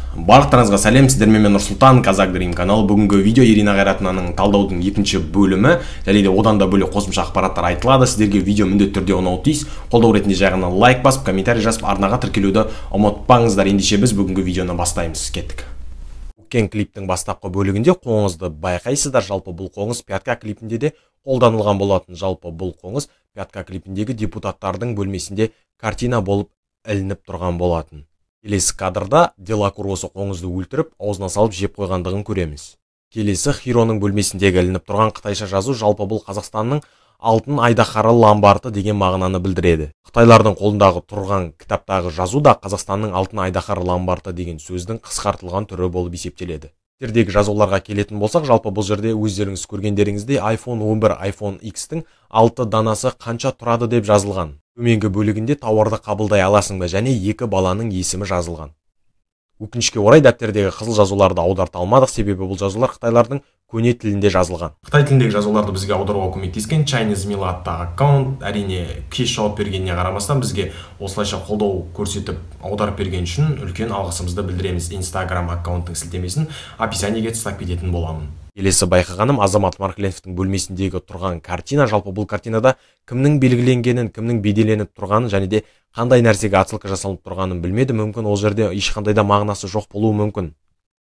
Барлықтарыңызға сәлем, сіздермен мен Нұрсұлтан, Қазақ Дрим каналы. Бүгінгі видео Ирина Қайратовнаның талдаудың екінші бөлімі, және де одан да бөлек қосымша ақпараттар айтылады. Сіздерге видео міндетті түрде ұнауы тиіс. Қолдау ретінде жай ғана лайк басып, комментарий жазып, арнаға тіркелуді ұмытпаңыздар. Ендеше біз бүгінгі видеоны бастаймыз. Кеттік. Өткен клиптің бастапқы бөлігінде қоңызды байқайсыздар. Жалпы бұл қоңыз Пятка клипінде де қолданылған болатын. Жалпы бұл қоңыз Пятка клипіндегі депутаттардың бөлмесінде картина болып ілініп тұрған болатын. Келесі кадрда Делакур осы қоңызды өлтіріп, аузына салып жеп қойғандығын көреміз. Келесі Хироның бөлмесіндегі ілініп тұрған қытайша жазу жалпы бұл Қазақстанның алтын айдаһары ломбарды деген мағынаны білдіреді. Қытайлардың қолындағы тұрған кітаптағы жазу да Қазақстанның алтын айдаһары ломбарды деген сөздің қысқартылған түрі болып есептеледі. Жердегі жазуларға келетін болсақ, жалпы бұл жерде өздеріңіз көргендеріңіздей iPhone 11, iPhone X-тің 6 данасы қанша тұрады деп жазылған. Төменгі бөлігінде тауарды қабылдай аласың ба және екі баланың есімі жазылған. Өкінішке орай дәптердегі қызыл жазуларды аударта алмадық, себебі бұл жазулар қытайлардың көне тілінде жазылған. Қытай тіліндегі жазуларды бізге аударуға көмектескен Chinese Mila атты аккаунт, әрине кеш жауап бергеніне қарамастан бізге осылайша қолдау көрсетіп аударып берген үшін үлкен алғысымызды білдіреміз. Instagram аккаунттың сілтемесін описаниеге тастап кететін боламын. Келесі байқағаным Азамат Маркленовтің бөлмесіндегі тұрған картина. Жалпы бұл картинада кімнің белгіленгенін, кімнің беделеніп тұрғанын және де қандай нәрсеге отсылка жасалып тұрғанын білмеді. Мүмкін ол жерде ешқандай да мағынасы жоқ болуы мүмкін.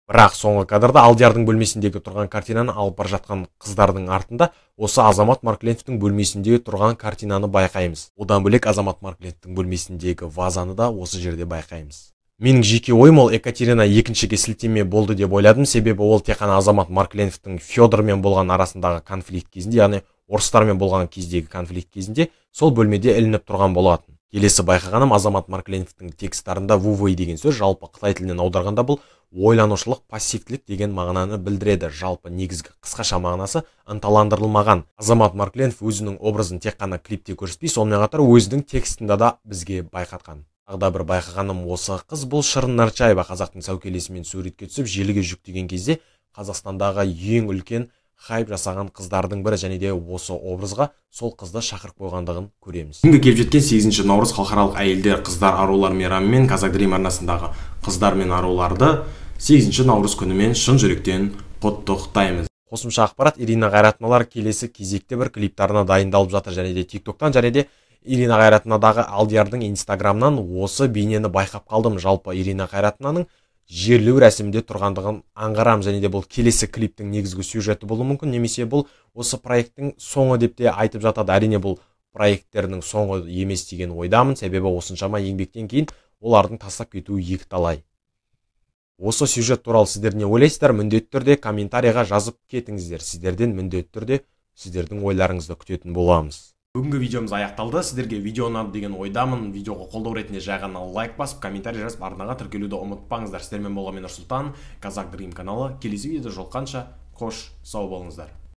Бірақ соңғы кадрда Алдиярдың бөлмесіндегі тұрған картинаны алып бара жатқан қыздардың артында осы Азамат Маркленовтің бөлмесіндегі тұрған картинаны байқаймыз. Одан бөлек Азамат Маркленовтің бөлмесіндегі вазаны да осы жерде байқаймыз. Менің жеке ойым ол Екатерина екіншіге сілтеме болды деп ойладым, себебі ол тек қана Азамат Маркленовтің Федормен болған арасындағы конфликт кезінде, яғни орыстармен болған кездегі конфликт кезінде сол бөлмеде ілініп тұрған болатын. Келесі байқағаным Азамат Маркленовтің тексттарында вувэй деген сөз жалпы қытай тілінен аударғанда бұл ойланушылық, пассивтілік деген мағынаны білдіреді. Жалпы негізгі қысқаша мағынасы ынталандырылмаған. Азамат Маркленов өзінің образын тек қана клипте көрсетпей, сонымен қатар өзінің текстінде да бізге байқатқан. Тағы да бір байқағаным осы қыз бұл Шырын Нарчаева, қазақтың сәукелесімен суретке түсіп желіге жүктеген кезде Қазақстандағы ең үлкен хайп жасаған қыздардың бірі, және де осы образға сол қызды шақырып қойғандығын көреміз. Бүгінгі келіп жеткен 8 наурыз халықаралық әйелдер, қыздар, арулар мейрамымен Қазақ Дрим арнасындағы қыздар мен аруларды 8 наурыз күнімен шын жүректен құттықтаймыз. Қосымша ақпарат, Ирина Қайратовналар келесі кезекті бір клиптарына дайындалып жатыр, және де TikToktан, және де Ирина Қайратовнадағы Алдиярдың Инстаграмнан осы бейнені байқап қалдым. Жалпы Ирина Қайратовнаның жерлеу рәсімінде тұрғандығын аңғарам, және де бұл келесі клиптің негізгі сюжеті болуы мүмкін, немесе бұл осы проекттің соңы деп те айтып жатады. Әрине бұл проекттердің соңы емес деген ойдамын, себебі осыншама еңбектен кейін олардың тастап кетуі екіталай. Осы сюжет туралы сіздер не ойлайсыздар? Міндетті түрде комментарийға жазып кетіңіздер. Сіздерден міндетті түрде сіздердің ойларыңызды күтетін боламыз. Бүгінгі видеомыз аяқталды. Сіздерге видео ұнады деген ойдамын. Видеоға қолдау ретінде жай ғана лайк басып, комментарий жазып, арнаға тіркелуді ұмытпаңыздар. Сіздермен болған мен Нұрсұлтан, Қазақ Дрим каналы. Келесі видеода жолыққанша қош, сау болыңыздар.